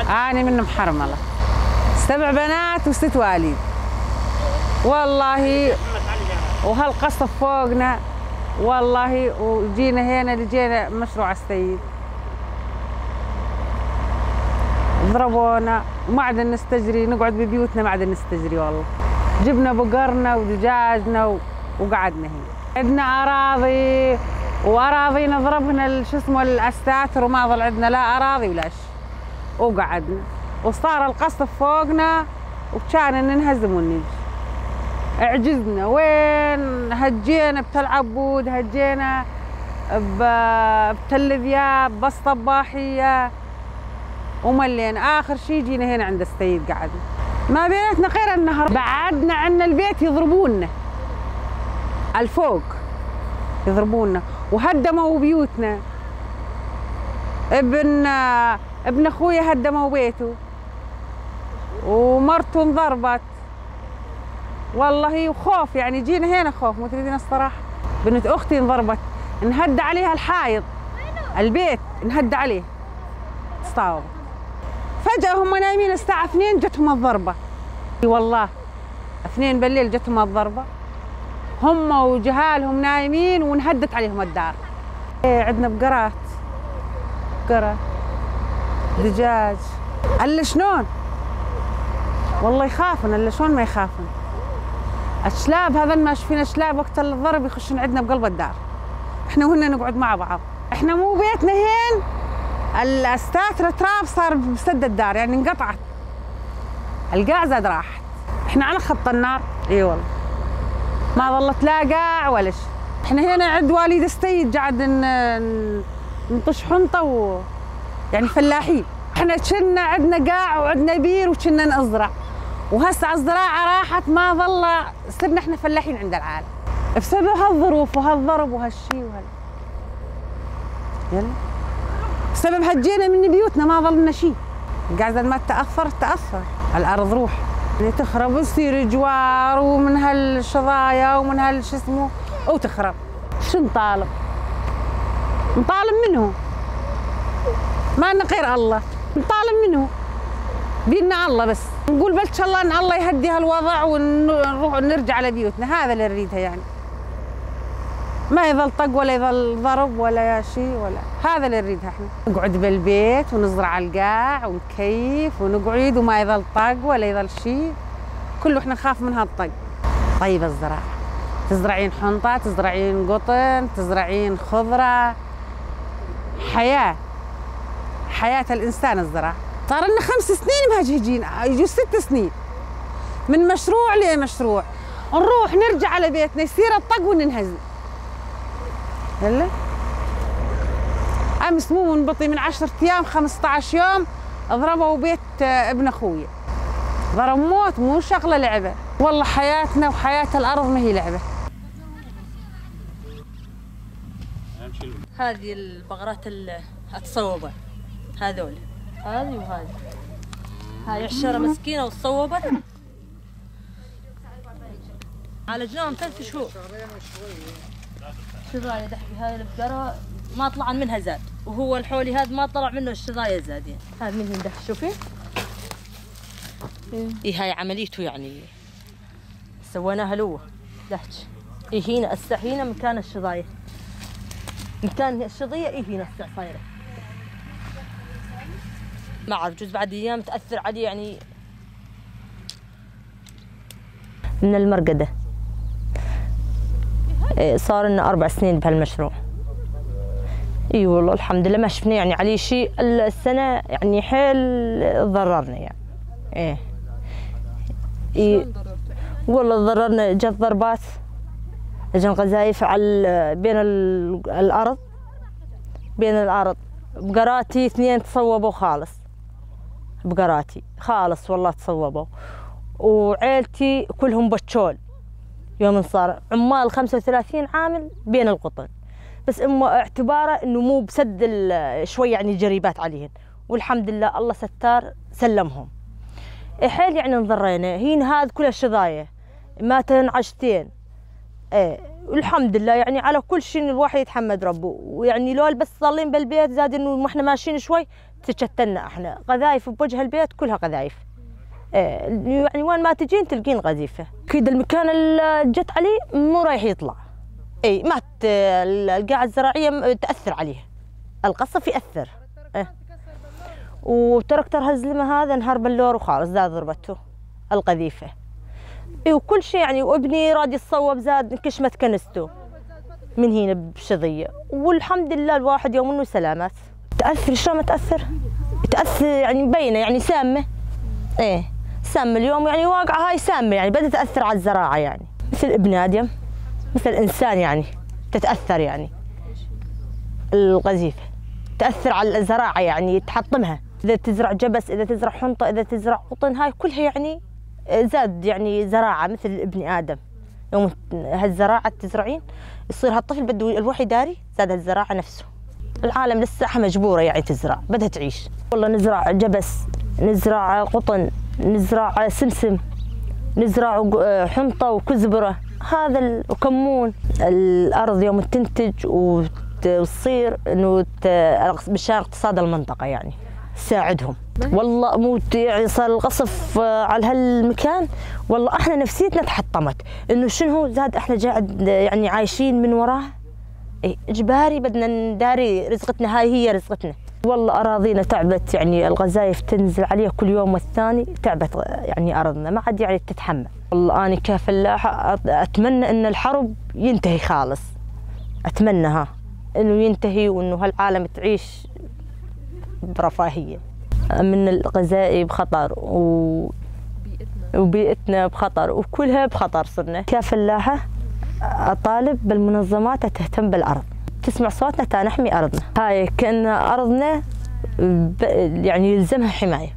أنا من محرملة، 7 بنات و6 والد والله، وهالقصف فوقنا والله، وجينا هنا لجينا مشروع السيد ضربونا وما عاد نستجري، نقعد ببيوتنا ما عاد نستجري والله. جبنا بقرنا ودجاجنا وقعدنا هنا. عندنا أراضي وأراضينا ضربنا شو اسمه الأستاتر وما ظل عندنا لا أراضي ولا شيء، وقعدنا وصار القصف فوقنا وكان ننهزم ونجي. عجزنا وين هجينا بتل عبود، هجينا بتل ذياب، بالصباحية، وملينا. آخر شيء جينا هنا عند السيد قعدنا، ما بيناتنا غير النهر. بعدنا عنا البيت يضربونا الفوق، يضربونا وهدموا بيوتنا. ابن اخويا هدموا بيته ومرته انضربت والله، وخوف يعني جينا هنا خوف، مو تريدين الصراحة. بنت اختي انضربت، انهد عليها الحائط، البيت انهد عليه، تصاوب فجأة. هم نايمين الساعة 2 جتهم الضربة، والله 2 بالليل جتهم الضربة، هم وجهالهم نايمين وانهدت عليهم الدار. عندنا بقرات، بقرة، دجاج. الا شلون؟ والله يخافن، الا شلون ما يخافن؟ الشلاب هذا ما شفينا شلاب وقت الضرب يخشون عندنا بقلب الدار، احنا وهن نقعد مع بعض. احنا مو بيتنا هين الستاتر تراب صار بسد الدار، يعني انقطعت القاع زاد راحت. احنا على خط النار، اي والله ما ظلت لا قاع ولا شيء. احنا هنا عند والد السيد قاعد نطش حنطة يعني فلاحين. احنا كنا عندنا قاع وعندنا بير وكنا نزرع، وهسه الزراعة راحت ما ظل، صرنا احنا فلاحين عند العالم بسبب هالظروف وهالضرب وهالشي وهال يلا بسبب هجينا من بيوتنا ما ظل لنا شيء. قاعدة ما تأثر تأثر الأرض روح يعني تخرب وتصير جوار ومن هالشظايا ومن هالش اسمه وتخرب. شو نطالب؟ نطالب منه، ما لنا غير الله، نطالب منه بينا الله بس. نقول بل ان شاء الله ان الله يهدي هالوضع ونروح نرجع على بيوتنا، هذا اللي نريدها يعني. ما يظل طق ولا يظل ضرب ولا شيء ولا هذا اللي نريدها احنا. نقعد بالبيت ونزرع القاع ونكيف ونقعد وما يظل طق ولا يظل شيء، كله احنا نخاف من هالطق. طيب الزراعة، تزرعين حنطة، تزرعين قطن، تزرعين خضرة، حياة، حياة الإنسان الزراعة. صار لنا 5 سنين مهجهجين، يجوا 6 سنين من مشروع لمشروع، نروح نرجع على بيتنا يصير الطق وننهزم. يلا امس مو منبطي من 10 ايام 15 يوم ضربوا بيت ابن اخويا، ضرب موت، مو شغله لعبه والله. حياتنا وحياه الارض ما هي لعبه. هذه البقرات اللي اتصوبت، هذول، هذه وهذه، هاي عشرة مسكينه وتصوبت، عالجناهم 3 شهور. الشظايا دحكي هاي البقرة ما طلع منها زاد، وهو الحولي هذا ما طلع منه الشظايا زادين. هذا منهن دحكي شوفي، إيه هاي عمليته يعني سويناها له دحكي. إيه هنا هسه هنا مكان الشظايا، مكان الشظية إيه هنا هسه صايرة. ما أعرف جوز بعد أيام تأثر علي يعني. من المرقدة صار لنا 4 سنين بهالمشروع. اي والله الحمد لله ما شفنا يعني عليه شيء السنة، يعني حيل ضررنا يعني. ايه إيه والله ضررنا، جت ضربات، اجن قذايف على بين الارض، بين الارض. بقراتي 2 تصوبوا خالص، بقراتي خالص والله تصوبوا، وعيلتي كلهم بتشول. يوم صار عمال 35 عامل بين القطن، بس امه اعتباره انه مو بسد شوي يعني جريبات عليهن، والحمد لله الله ستار سلمهم. حيل يعني انضرينا هين، هذا كلها شظايا، ماتن 2 ايه الحمد لله، يعني على كل شيء الواحد يتحمد ربه. ويعني لو بس ظلين بالبيت زاد انه احنا ماشيين شوي تشتلنا احنا، قذايف بوجه البيت كلها قذايف. إيه يعني وين ما تجين تلقين قذيفه. اكيد المكان اللي جت عليه مو رايح يطلع. اي ما القاعة الزراعية تاثر عليه، القصف ياثر. إيه. وتركتر هالزلمه هذا انهار بلور وخالص زاد ضربته القذيفه. إيه وكل شيء يعني، وابني راد يتصوب زاد كشمت كنسته من هنا بشظيه، والحمد لله الواحد يوم انه سلامات. تاثر شلون ما تاثر؟ تاثر يعني مبينة يعني سامة. ايه سامة اليوم يعني واقعه هاي سامة، يعني بدات تاثر على الزراعة، يعني مثل ابن ادم مثل انسان يعني تتاثر، يعني القذيفه تاثر على الزراعة يعني تحطمها. اذا تزرع جبس، اذا تزرع حنطة، اذا تزرع قطن، هاي كلها يعني زاد يعني زراعة مثل ابن ادم. يوم هالزراعه تزرعين يصير هالطفل بده الواحد يداري زاد هالزراعه نفسه. العالم لسه مجبوره يعني تزرع، بدها تعيش. والله نزرع جبس، نزرع قطن، نزرع سمسم، نزرع حنطة وكزبره، هذا وكمون. الارض يوم تنتج وتصير انه مشان اقتصاد المنطقة يعني تساعدهم. والله مو يعني صار القصف على هالمكان، والله احنا نفسيتنا تحطمت، انه شنو زاد احنا قاعد يعني عايشين من وراه. إيه اجباري بدنا نداري رزقتنا، هاي هي رزقتنا. والله اراضينا تعبت، يعني الغزايف تنزل عليها كل يوم والثاني، تعبت يعني ارضنا ما عاد يعني تتحمل. والله انا كفلاحه اتمنى ان الحرب ينتهي خالص، اتمنىها انه ينتهي وانه هالعالم تعيش برفاهيه. من الغذائي بخطر وبيئتنا بخطر وكلها بخطر. صرنا كفلاحه اطالب بالمنظمات تهتم بالارض، تسمع صوتنا تا نحمي ارضنا. هاي كأن ارضنا يعني يلزمها حماية.